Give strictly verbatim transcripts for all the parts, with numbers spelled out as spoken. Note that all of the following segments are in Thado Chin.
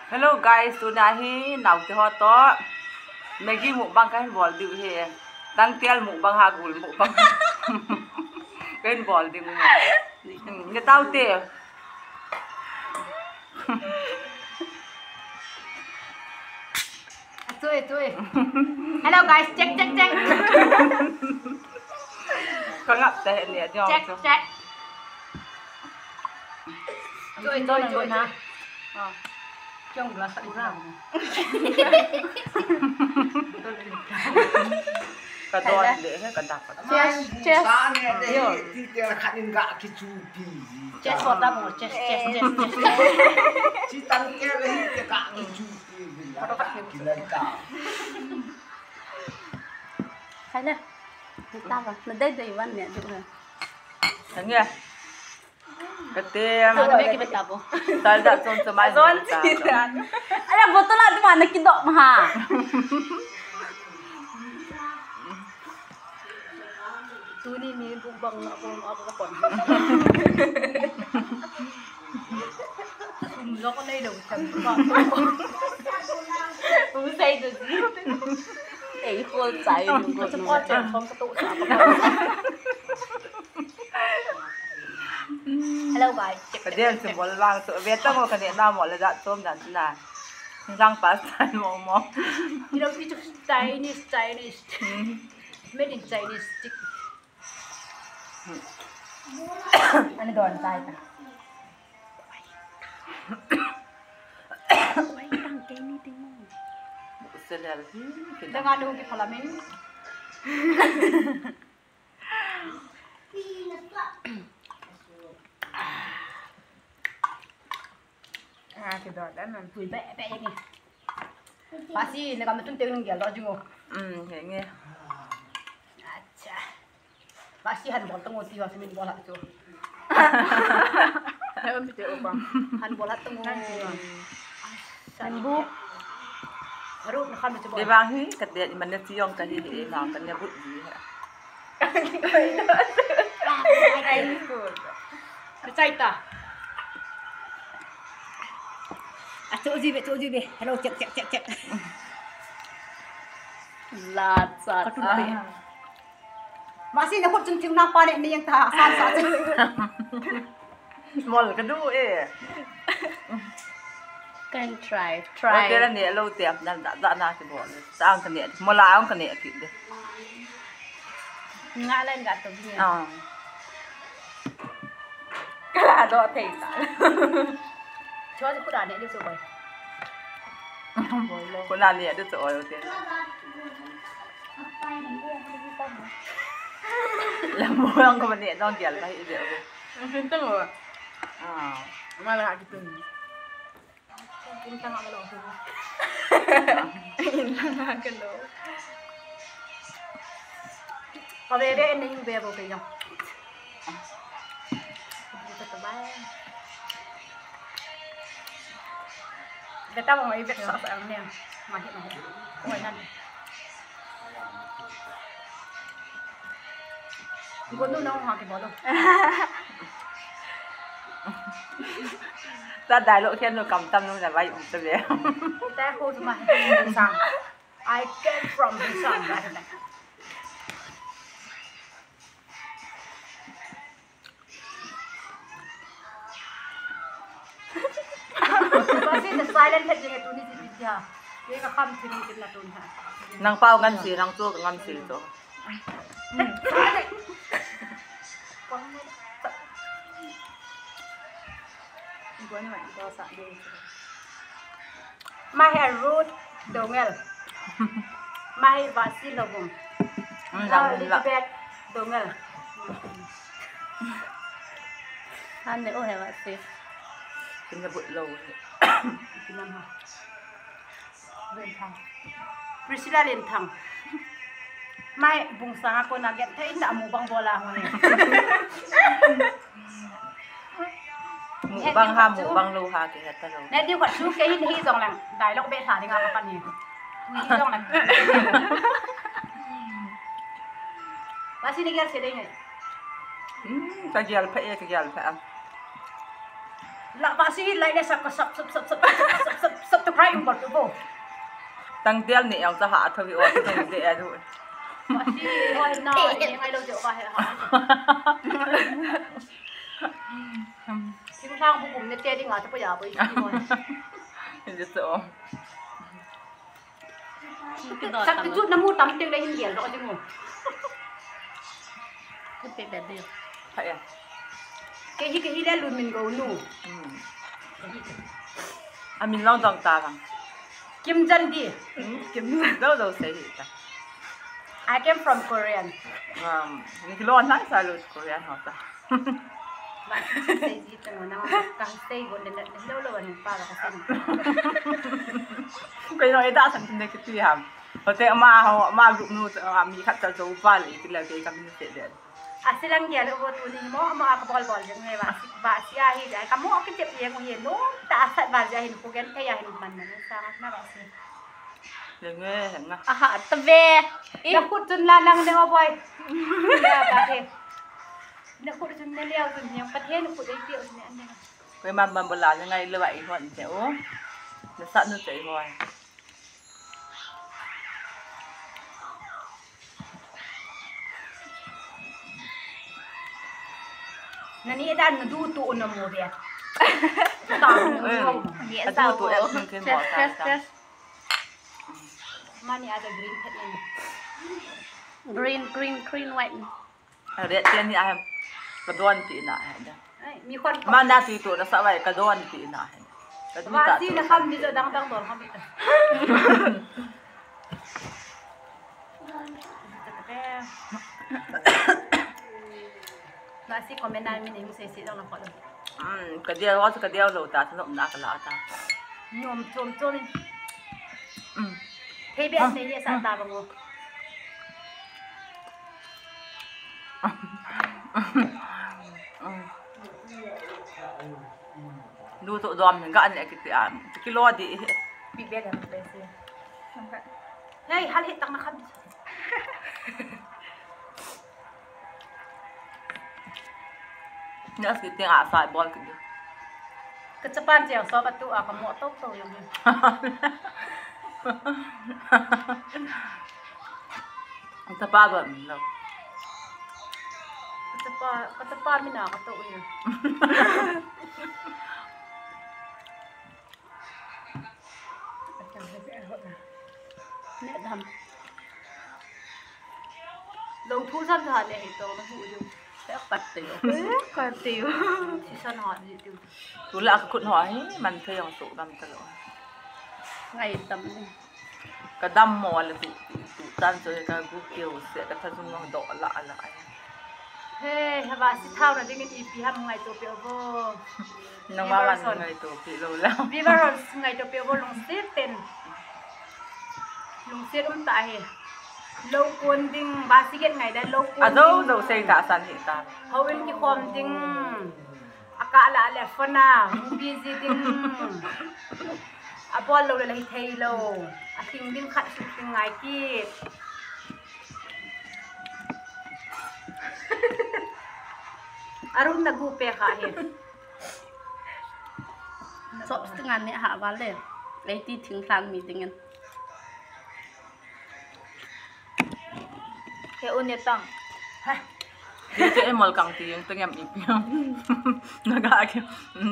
Hello guys, tuna hi naote ho toh Maggi mukbang kahin bol diu ahi. Tangtel mukbang, hagul mukbang kahin bol diu ahi. Hmm, nataote. Atui, atui. Hello guys, check, check, check. Kangap tah ni, check, check. Atui, atui, atui. Ah. Chong glass kurang. Kadon le he, kadah, kadah. Cheers, cheers. Sa ne de, yo. Ti te khat in ga kichupi. Cheers for that one. Cheers, cheers, cheers, cheers. Chi tangkel le hi te ga kichupi. Kilan ta. Khai le. Tava. Nadei dei van ne du he. Tang ya. Kati, ah, ano ba kibenta po? Tal da, son sa mai. Son sa mai. Ala, botol a, di ba, nakidok mo, ha? Tuni ni bukbang na ako, ako kapon. Sumlo ko na ilaw, sabi ko. Usay to si. Eh, full time. Kasi ko, ako, ako, ako, ako. Hello guys. Kadei chu bol vang chu. Ve tang o, kaneh na mo le da chom dan na. Lang pa style mo mo. You know, it's Chinese, Chinese. Hmm. Made in Chinese stick. Ano doon, tayo ta. Selel. Hmm, kita. Dengan dong kipalamin. Ah, kidot dan nan. Tui be be ni. Pasi ne kam tun teng nung gel do jingo. Hmm, henge. Acha. Pasi han bol tang o ti ho simin bol ha chu. He um te o bang. Han bol ha tang o. Han bu. Haru na kham chu bol. Dei vang hi, kadei man ne ti yong ka hi hi, e vang ka ne but ji ha. Ai, good. Ka chai ta. A chu ji be, chu ji be. Hello, check, check, check, check. La cha. Ka tun be. Masi na khut chun thing nang pa ne mi yang ta, san sa chu. Mol ka du e. Can try, try. Hotel a neh lou te, na da, da na kibol. Sa ang ka neh, mola ang ka neh kit de. Nga len ga to ni. Ah. Ka la do thei ta. Cho chu khu da neh ni chu bai. Khu na neh du chu oi te. Lambu ang ko ne dong dial ba i de. Ang pintang o. Ah. Mala ha kitung. Pintang ang lo. Pintang ang lo. Ka be be ne yu be bo pe yong. Beta mo i bet sa sa ang ne. Mahi mahi. Ko nan. Gonu nong ha kibol o. Ta dialogue khen lo kam tam nung na vai um ta ve. Ta ho ma sang. I came from Busan, right? Kasi the silent head yung ito ni si Vidya. Yung kakam, sinutin na to niya. Nang pao ngan si, nang tu ngan si to. Iguan naman ito sa doon. Mahi Ruth Dongel. Mahi Vasi Lobong. Ang dami nila. Elizabeth Dongel. Ane o he Vasi. Pinabot lo. Pinamha. Lenthang. Priscilla Lenthang. Mai bung sanga kona get thei na mukbang bola ho ne. Mukbang ha, mukbang lou ha, kihet talou. Ne diu khat chu kei hin hi jong lang dialogue be tha ding a ka pan hi. Hi jong lang. Vasi ni gel se ding e. Hmm, ka gel pha e, ka gel pha a. La Vasi lai le sap ka sap, sap, sap, sap. Tangtel ni jong cha ha tho hi o, tangtel a du. Masi, hoi na, ni ngai lou jo ka he ha. Sing sang bu kum ne te ding a, ta pa ya pa i si mo. Ni so. Substitute na mu tam teng le hin gel ro ding mo. Kut pe be de. Ha ya. Kei hi, kei hi le lun min go nu. Hmm. Amin lou dong ta vang. Kim Jan Di. Hmm? Kim. Dou dou sei hi ta. I came from Korean. Um, ni ki lon nai sa lu Korean ho ta. Ba sei ji ta no na ka sei go le na lo lo ni pa ka sei. Kei no e da san ne ki ti ham. Hote ama ho, ama group nu, ah, mi khat cha jo pa le ki la kei ka min se de. A silang gel u tuni mo, mo a ka bol bol jeng he ba si, ba si a hi, ai ka mo ki tep jeng u hi, no, ta sat ba ja hin ku gen thei a hin man na sa na ba si. Jeng he, jeng a. Aha, ta ve. Na khut chun la nang de o boy. Ya ba he. Na khut chun ne liao chun yang Pathen khut ei ti u ne an ne. Koi man man bola ne ngai le ba i hon che o. Na sat nu che i hon. Nani dan na du tu na mo dia. Ta mo. Ni a sa tu o. Test, test, test. Mani ada green pet ni. Green, green, green, white. Red pen ni a hem. Ka don ti na a hem. Ai, mi khon. Mana ti tu na sa vai ka don ti na a hem. Ka du ta ti na kham ni jo dang dang don kham ni ta. Na si comment na mi ni mu se se dang na khot. Hmm, ka dia wa ka dia lo ta, ta nom na ka la ta. Nom chom chom ni. Hmm. Thei be ne ye sa ta ba ngo. Du tu dom ga ne ki ti a. Ki lo di. Bi be da pe se. Hey, hal hit tak na khan. Ni a si ting a sa bol ki. Ka chapa che so ka tu a ka mo tok tok jong. Ka chapa ba mi lo. Ka chapa, ka chapa mi na ka to u. Ne dam. Lo thu sam tha ne hi to na hu ju. Te pat te yo. Pat te yo. Si san ha ji tu. Tu la ka khut ho hi man thei jong su gam ta lo. Ngai tam ni. Ka dam mo le tu, tu tan so ka gu keu se ka tha jung no do la la. He, haba si thau na ding in ipi ham ngaito peh vo. Nangma wan ngaito peh lou la. Viewers ngaito peh vo lungset ten. Lungset um ta hi. Lou kon ding ba si get ngai da lou kon. A do ding. Do sei ta san hi ta. Houin kikhom ding. A kah lah le phone a hung busy ding. A bol lou le la hi thei lou. A hling ding khat hling ngai kit. A room na gu pe kha hi. Chop sting an ne ha va le. Ei ti thing thang mi ding in. He u ne tang. Ha. Ni te emol kang ti jeng tang em ipi. Naga ki,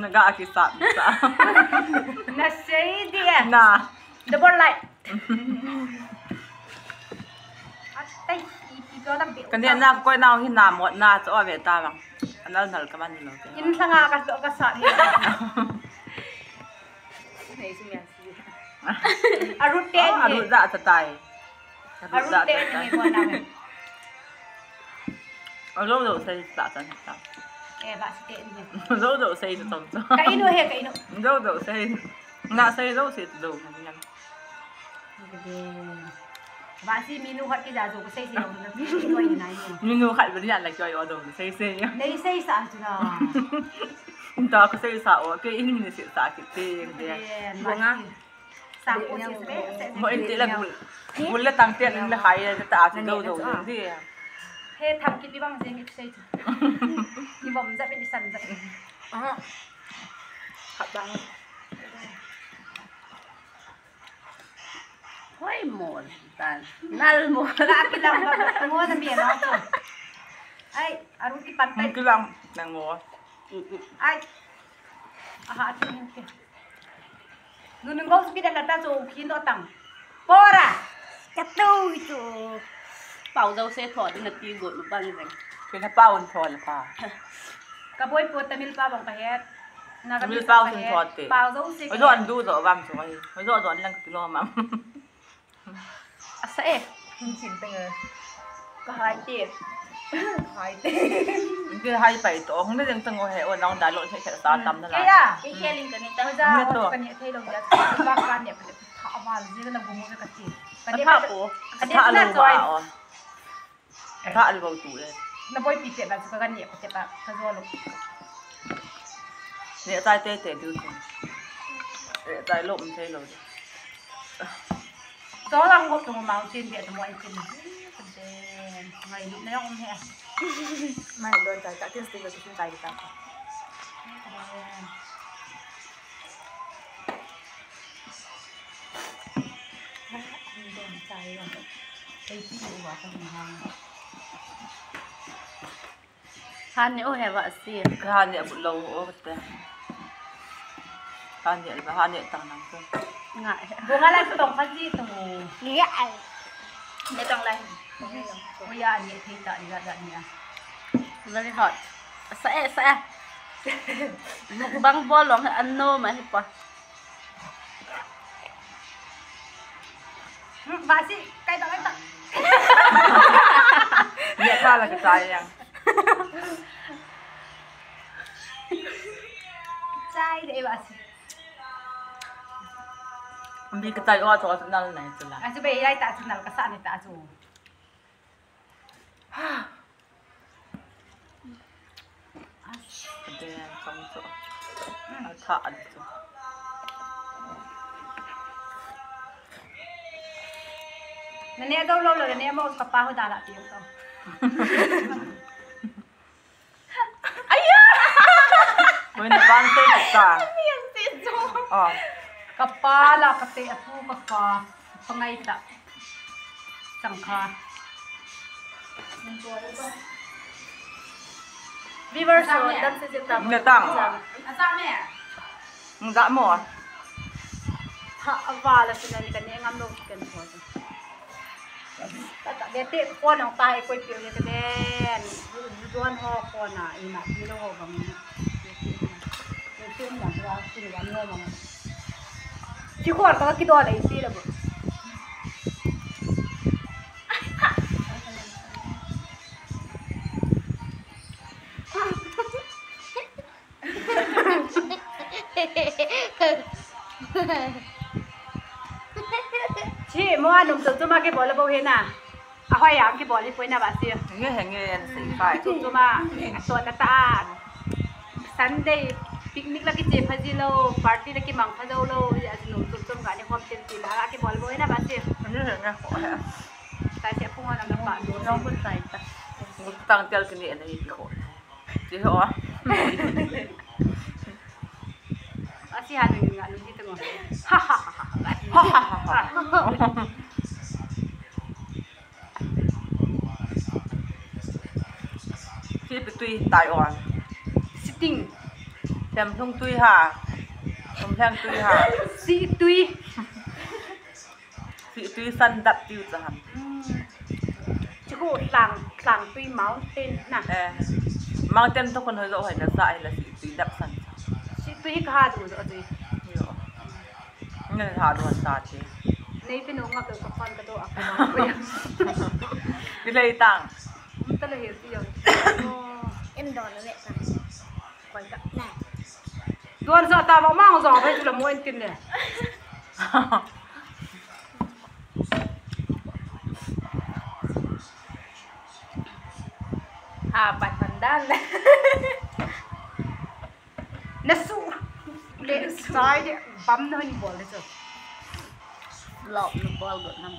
naga ki sa, sa. Na sei di e. Na. Double light. Atai, ipi ko na bi. Kan dia na koi na hi na mo na cho ve ta bang. Anal nal ka man lo. In thanga ka to ka sa ni. Nei sum ya si. Arut te. Ah, ni. Arut da ta tai. Arut te ni ko na. Alo lo sai sa tan sa. Eh, ba si te ni. Lo lo sai sa tom sa. Ka inu he, ka inu. Lo lo sai. Na sai lo sai lo. Ba si minu khat ki ja jo ko sai sai lo na. Ko ni nai ni. Minu khat ba ni la ko yo do sai sai. Nei sai sa chu na. Nta ko sai sa o ke in min sai sa ki te. Bonga. Mo in ti la gul. Gul la tang te la hai la ta a ti do do di. He tham kit di bang jeng it sei. Ni bom ja bin isan ja. Aha. Khat bang. Ho Mol, tan. Nal mol. Ka kilang ba? Ngo na mi na to. Ai, aru ki pan tai. Kilang na ngo. Ai. Aha, tu hin ke. Nunung gong speed la ta chu khin do tang. Pora. Ka tu chu. Pau dau se tho din na ti go lu bang jeng. Kina pau tho la pa. Ka boi po Tamil pa bang ka het. Na ka Tamil pau sun tho te. Pau dau se. Oi, don du do bang chu ai. Oi, do don lang ka ti lo mam. Asa e. Hin chin teng e. Ka hai te. Hai te. Ke hai pai to. Hung ne deng teng o he. O nang da lo he sa tam na la. Ke ya. Ke ke ling ka ni ta. Ja. Ka ni thei lo ya. Ba ka ni. Tha ba ji na bu mo ka ti. Ka ni tha ko. Ka ni tha lo ba o. Tha lo tu le. Na boi pi te ba ka ni ko te ba ka jo lo. Ne tai te te du. Ne tai lo um thei lo. Cho lang go tung mau chin dia tu mo ai chin. Ngai lu na yong he. Mai don tai ta tin sting ko chin tai ta. Don tai ya. Ai ti u wa ta ha. Hani o he va si. Hani bu lo o te. Hani ba hani tang nang ko. Nga. Bo nga la tong kha ji tu. Ni ai. Ne tong lai. O ya ni thei ta ni ga ga ni a. Very hot. Sa e sa e. Mukbang bol long ano ma hi pa. Hmm, basi, kai ta, kai ta. Ni ta la ka ta yang. Chai de basi. Bi ka tai o to nal nai tula. Asu be lai ta chu nal ka sa ni ta chu. Asu. Ka de kang chu. A tha a chu. Na ne do lo lo na ne mo ka pa ho da la ti ko. Aya! Oi, na pan te ta. Ni an te jo. Oh. Ka pa la ka te apu ka pa. Pangai ta. Chang kha. Viewers ho, dam se se ta. Ne tang. Asa me. Nga mo. Tha aval a sina ni ka ne ngam lo ken ho. Tata, bete ko nong tai koi piu ni te den. Duan ho ko na ina pi lo ho bang. Ni ti na. Ni ti na dua ti ni wan lo bang. Ti ko ka ki do le ti le bo. Chi mo anum tu tu ma ke bol bo he na. Ahoi a kibol i poi na ba si. Henge, henge, en sei pai. Chum chum a, a to ta ta. Sunday picnic la kiche pha ji lo, party la kimang pha jo lo, ya ji nom chum chum ga ni hom ten ti la kibol boi na ba si. Henge, henge, ho he. Sai se phung a lam pa do. Nong kun sai ta. Tang tel kini en hi ko. Chi ho. Asi ha nung nga nung ji teng o. Ha ha ha ha. Ha ha ha ha. Sih tui tai on. Sitting. Themlhung tui ha. Themlhung tui ha. Sih tui. Sih tui san dap tiu cha ham. Hmm. Chu khu tlang, tlang tui mountain na. Eh. Mountain to kon hoi zo hoi na sa ai la sih tui dap san. Sih tui ka ha du zo tui. Yo. Nge ha du sa ti. Nei pinu ngap lo ka pan ka do a ka. Ki lei tang. Um ta la he ti yo. Em don le ta. Koi ta. Na. Don sa ta ma ma zo bai tu la mo en tin le. Ha, pat pandan. Na su. Le sai de bam na ni bol de so. Lop na bol go nam.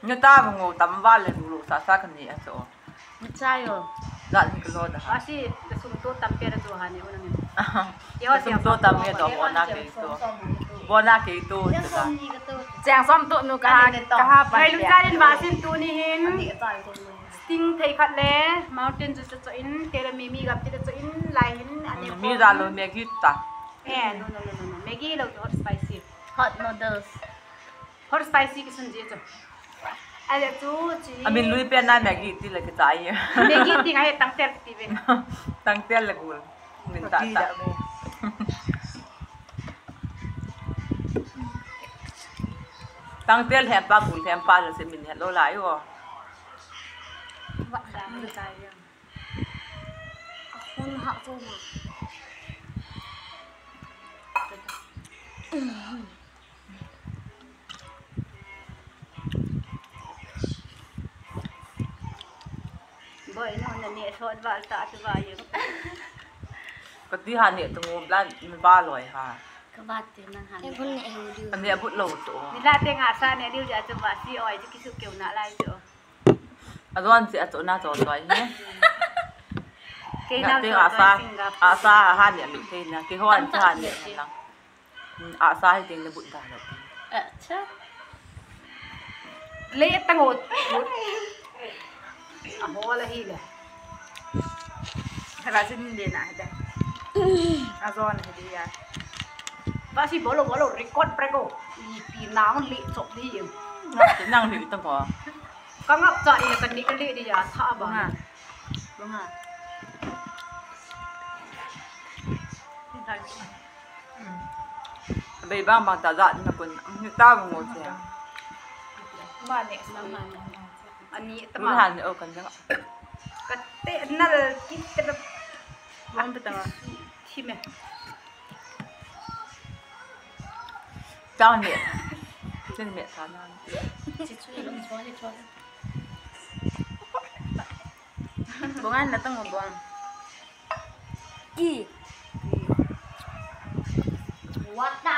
Ni ta ngo tam va le lu sa sa kan ni a so. Ni chai yo. Da ni ko lo da ha. Asi, da sum to tam pe da to ha ni o na ni. Yo, sum to tam ye do bona ke to. Bona ke to. Ya som ni ka to. Cheng som tu nu ka, ka ha pa. Ngailu cha din vasin tuni hin. Sting thei khat le, Mountain Dew chu chu in, tele Mimi gam ti chu in, lai hin, ani. Mi da lo Maggi ta. Eh, no, no, no, no, no. Maggi lo chu hot spicy. Hot noodles. Hot spicy kisun ji chu. Ale chu chi. Amin lui pen na Maggi ti le kichai. Maggi ti ngai tangtel ti ve. Tangtel le gul. Min ta ta. Tangtel hem pa gul hem pa le se min het lo lai o. Wa da mi ta ya. Hun ha chu ma. Boi, no, na ne sot val ta tu va yu. Kati ha ne tu ngo blan mi ba loi ha. Ka ba te nang ha. Em hun ne hu diu. Ani abut lo tu. Ni la te nga sa ne diu ja tu va si oi ji kisu keu na lai tu. Adon si atu na tu loi ne. Kei na tu asa, asa ha ne mi te na. Kei hon ha ne na. Hmm, asa hi ting le but da la. Acha. Le tang o. A ho la hi le. Hala sin le na da. A zo na hi ya. Ba si bolo bolo record prego. Ipi na le chop di. Nang hi tang ko. Ka ngap cha i ka ni ka le di ya tha ba. Bunga. Bunga. Bei bang bang ta za na kun. Ni ta bang mo se. Ma ne ma ma. Ani ta ma. Han o kan jang. Ka te nal ki te. Wan pa ta. Thi me. Chang ni. Chen me ta na. Chi chu ni lo so ni cho. Bong an na tang bong. Ki. What the?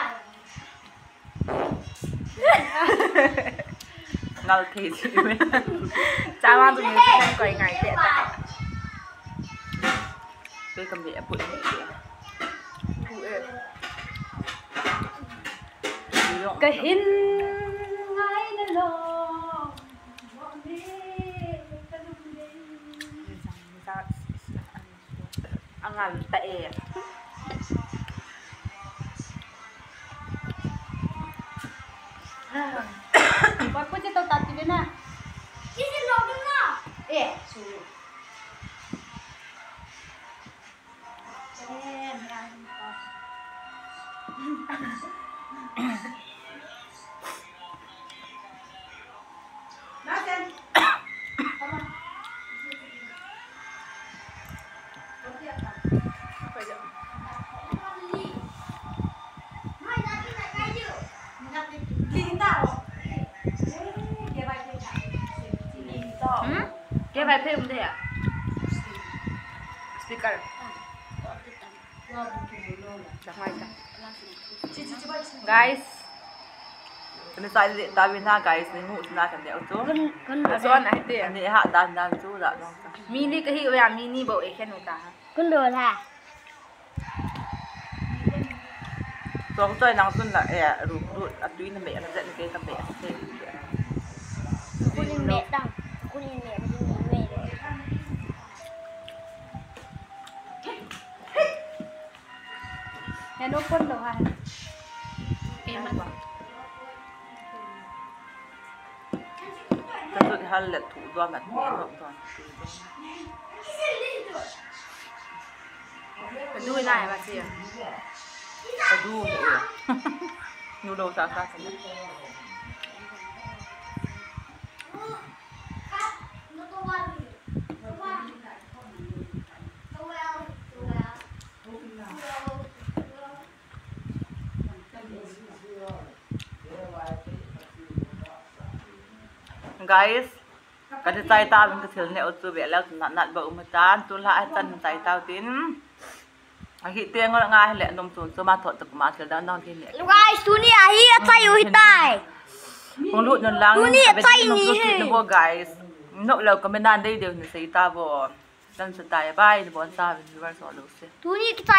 Ngal thei si me. Chawa tu ni kan koi ngai te ta. Kei kam be aput ni. Pu e. Ka hin ngai na lo. Angal ta e. Koi pu che to ta ti ve na. Isi lo ding na. E, su. Hmm? Ke vai phe um de ya? Speaker. Guys. Kani sai le ta vin ha guys, ni mu na kan de auto. Kun, kun. Aso na hite. Ani ha dan dan chu da no. Mini kahi ya, mini bo e khen ta. Kun do la. Tuang choi nang tun la, eh, ru, ru, a tui na me, na zet na ke ka me, a se. Kunin me tang, kunin me, kunin me. He no pon lo ha. Ke man. Ka tut hal le thu dua mat me no dua. Ka du na ba si. Ka du mo. Nu lo sa sa sa. Guys, ka de chai ta vin ka thil ne o chu ve lak na nat ba um tan, tu la a chan chai ta tin. A hi te ngol nga le nom chun chu ma thot ta kuma thil dan dang thi ne. Guys, tuni a hi a chai u hi tai. Kong lut nun lang. Tuni a chai ni he. Bo guys. No lo ka me nan dei dei ni sei ta bo. Dan sa tai bai ni bon sa vin viewers all lo se. Tuni ki chai